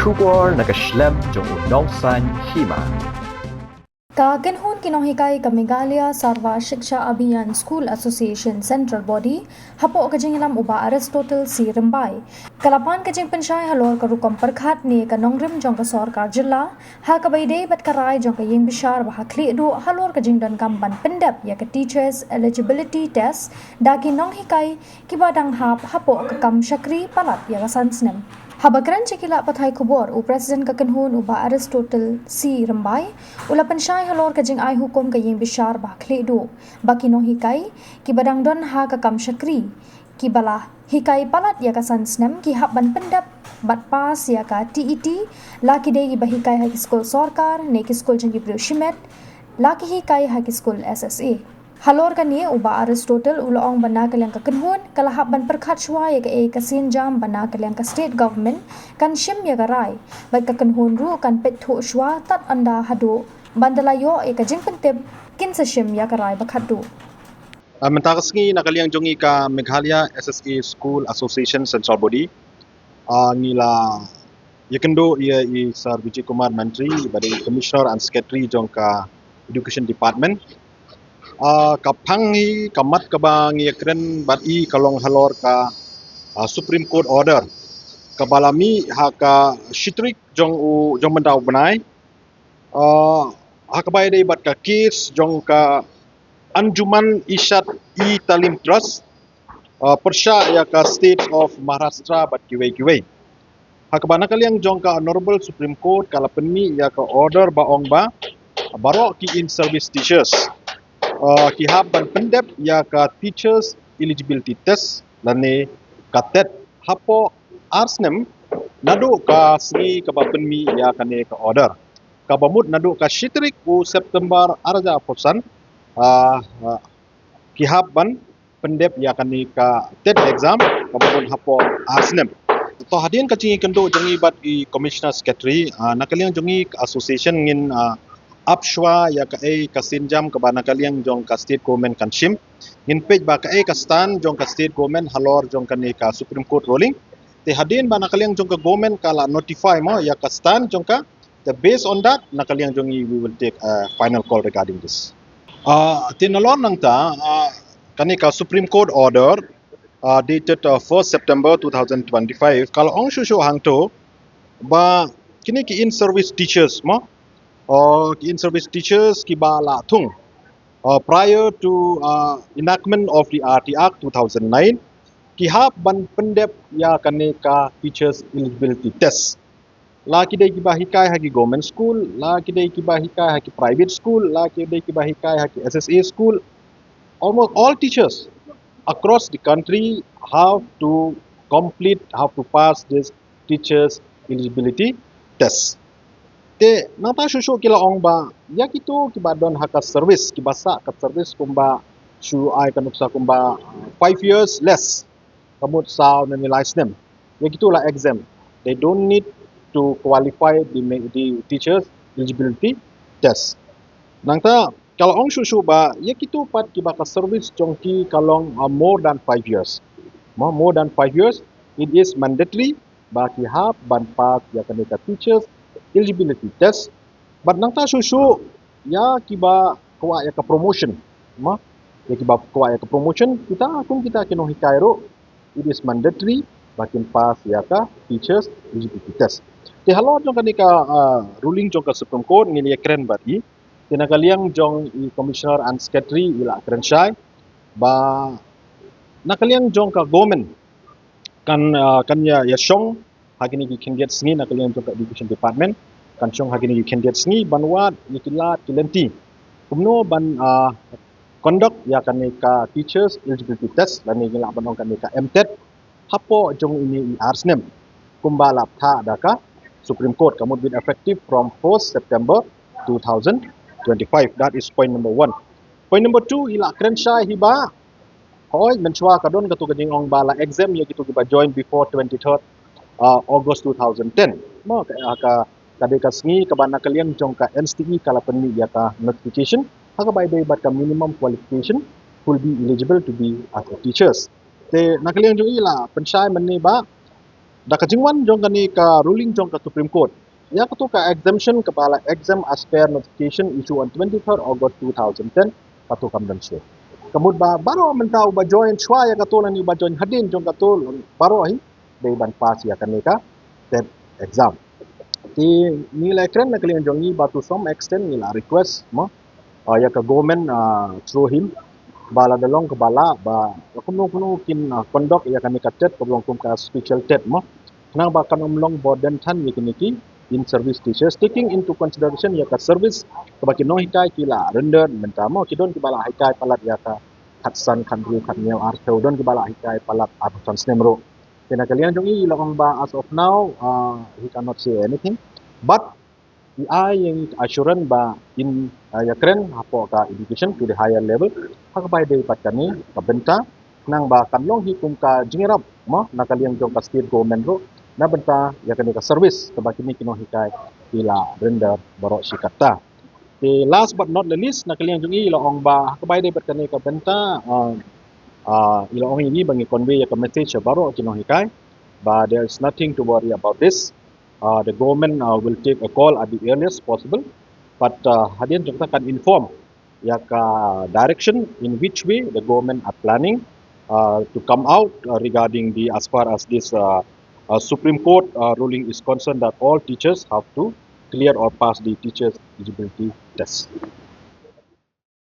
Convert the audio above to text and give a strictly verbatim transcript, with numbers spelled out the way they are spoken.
Khubor na ka shlem jong u Nongsaiñ Hima. Ka kynhun ki nonghikai ka Meghalaya Sarva Shiksha Abhiyan School Association Central Body hapoh ka jingïalam u Bah Aristotle C Rymbai ka la pan ka jingpynshai halor ka rukom pyrkhat ne ka nongrim jong ka sorkar jylla ha kaba ïadei bad ka rai jong ka ïing bishar ba ha Khliehduh halor ka jingdonkam ban pyndep ïa ka Teachers Eligibility Test da ki nonghikai kiba dang hap hapoh ka kam shakri palat ïa ka san snem. Haba kren sha ki lad pathai khubor, u President ka kynhun u Bah Aristotle C Rymbai u la pynshai halor ka jingai hukum ka ïing bishar ba ha Khliehduh ba ki nonghikai kiba dang don ha ka kam shakri kiba la hikai palat ïa ka san snem ki hap ban pyndep bad pass ïa ka TET, la ki dei kiba hikai ha ki skul sorkar ne ki skul jong ki briew shimet, la ki hikai ha ki skul SSA. Halor kane u Bah Aristotle u la ong ba na ka liang ka kynhun ka la hap ban pyrkhat shuwa ïa kaei ka sienjam ba na ka liang ka state government kan shim ïa ka rai bad ka kynhun ruh kan peit thuh shuwa tad ynda haduh ban da la ïoh ïa ka jingpyntip kin sa shim ïa ka rai ba khatduh. Ah, mynta ka sngi na ka liang jong ngi ka Meghalaya SSA School Association Central Body, ah, ngi la ïakynduh ïa i Sir Vijay Kumar Mantri ba dei Commissioner and Secretary jong ka Education Department. Ah, ka phang hi ka mat kaba ngi ïakren bad i ka long halor ka, ah, Supreme Court order kaba la mih ha ka shi tarik jong u jong mynta u bnai. Ah, ha kaba ïadei bad ka case jong ka Anjuman Irshad-e-Talim Trust, ah, pyrshah ïa ka State of Maharashtra bad kiwei kiwei. Ha kaba na ka liang jong ka Honorable Supreme Court ka la pynmih ïa ka order ba ong ba baroh ki in-service teachers, ah, ki hap ban pyndep ïa ka Teachers Eligibility Test lane ka TET hapoh ar snem naduh ka sngi kaba pynmih ïa kane ka order. Kaba mut naduh ka shi tarik u September ar hajar arphew san, ah, ah, ki hap ban pyndep ïa kane ka TET exam kaba bun hapoh ar snem. To hadien ka jingïakynduh jong ngi bad i Commissioner Secretary, ah, na ka liang jong ngi ka association ngin, ah, ap shuwa ïa kaei ka sienjam kaba na ka liang jong ka state government kan shim. Ngin peit ba kaei ka stand jong ka state government halor jong kane ka Supreme Court ruling. Te hadien ba na ka liang jong ka government ka la notify mo ïa ka stand jong ka, te based on that na ka liang jong ngi we will take a final call regarding this. Ah, te nalor nangta, ah, kane ka Supreme Court order, ah, dated, ah, first September two thousand twenty-five ka la ong shuh shuh hangto ba kine ki in-service teachers mo, oh, ki in-service teachers kiba la thung, ah, prior to, ah, enactment of the R T Act two thousand nine, ki hap ban pyndep ïa kane ka Teachers Eligibility Test. La ki dei kiba hikai ha ki government school, la ki dei kiba hikai ha ki private school, la ki dei kiba hikai ha ki SSA school. Almost all teachers across the country have to complete, have to pass this Teachers Eligibility Test. Te nangta shuh shuh ki la ong ba ïa kito kiba don ha ka service, kiba sah ka service kumba, shu ai ka nuksa kumba, uh, five years less, ka mut saw ne lai snem, ïa kito la exempt. They don't need to qualify the, the Teachers Eligibility Test. Nangta ka la ong shuh shuh ba ïa kito pat kiba ka service jong ki ka long, uh, more than five years. Mo, more than five years, it is mandatory ba ki hap ban pass ïa kane ka Teachers Eligibility Test. Bad nangta shuh shuh ïa kiba kwah ïa ka promotion. Mo, ïa kiba kwah ïa ka promotion, kita kum kita ki nonghikai ruh, it is mandatory ba kin pass ïa ka Teachers Eligibility Test. Te halor jong kane ka, ah, ruling jong ka Supreme Court ngin ïakren bad i. Te na ka liang jong i Commissioner and Secretary i la kren shai ba na ka liang jong ka government kan, ah, kan ïa, ïa shong ha kine ki khyndiat sngi na ka liang jong ka Education Department, kan shong ha kine ki khyndiat sngi ban wad ïa ki lad ki lynti kumno ban, ah, conduct ïa kane ka Teachers Eligibility Test lane ngi lah ban ong kane ka MTET hapoh jong ine i ar snem kumba la phah da ka Supreme Court, ka mut with effective from first September two thousand twenty-five. That is point number one. Point number two, i la kren shai hi ba, hooid, mynshuwa ka don kato ka jingong ba la exempt ïa kito kiba join before twenty-third, uh, August two thousand ten. Mo, ka, ka, ka dei ka sngi kaba na ka liang jong ka NCTE ka la pynmih ïa ka notification ha kaba ïadei bad ka minimum qualification who'll be eligible to be as a teachers. Te na ka liang jong i la pynshai mynne ba Da ka jingwan jong kane ka ruling jong ka Supreme Court, ïa kato ka exemption kaba la exempt as per notification issue on twenty-third August two thousand ten, kato kam don shuh. Ka mut ba baroh mynta uba join shuwa ïa kato lane uba join hadien jong kato, baroh hi dei ban pass ïa kane ka TET exam. Te ngi la kren na ka liang jong ngi ba to some extent ngi la request mo, ah, ïa ka government, ah, through him, ba lada long kaba lah ba kumno kumno kin, ah, conduct ïa kane ka TET kaba long kum ka special TET mo. Khnang ba kan ym long burden than ïa kine ki in-service teachers, taking into consideration ïa ka service kaba ki nonghikai ki la render mynta mo, ki don kiba la hikai palat ïa ka khatsan, khathynriew, khathynñiew, arphew, don kiba la hikai palat arphew san snem ruh. Te na ka liang jong ngi la ong ba as of now, ah, he cannot say anything. But i ai ïa ngi ka assurance ba in, ah, ïakren hapoh ka education to the higher level ha kaba ïadei bad kane ka bynta, khnang ba kan long hi kum ka jingïarap mo na ka liang jong ka state government ruh na bynta ïa kane ka service kaba kine ki nonghikai ki la render baroh shi katta. Te last but not the least, na ka liang jong ngi la ong ba ha kaba ïadei bad kane ka bynta, ah, ah, i la ong ïa ngi ba ngi convey ïa ka message sha baroh ki nonghikai ba there is nothing to worry about this. Uh, the government, uh, will take a call at the earliest possible. But, uh, hadien jong kata kan inform ïa ka direction in which way the government are planning, uh, to come out, uh, regarding the, as far as this, uh, uh, Supreme Court, uh, ruling is concerned, that all teachers have to clear or pass the teachers eligibility test.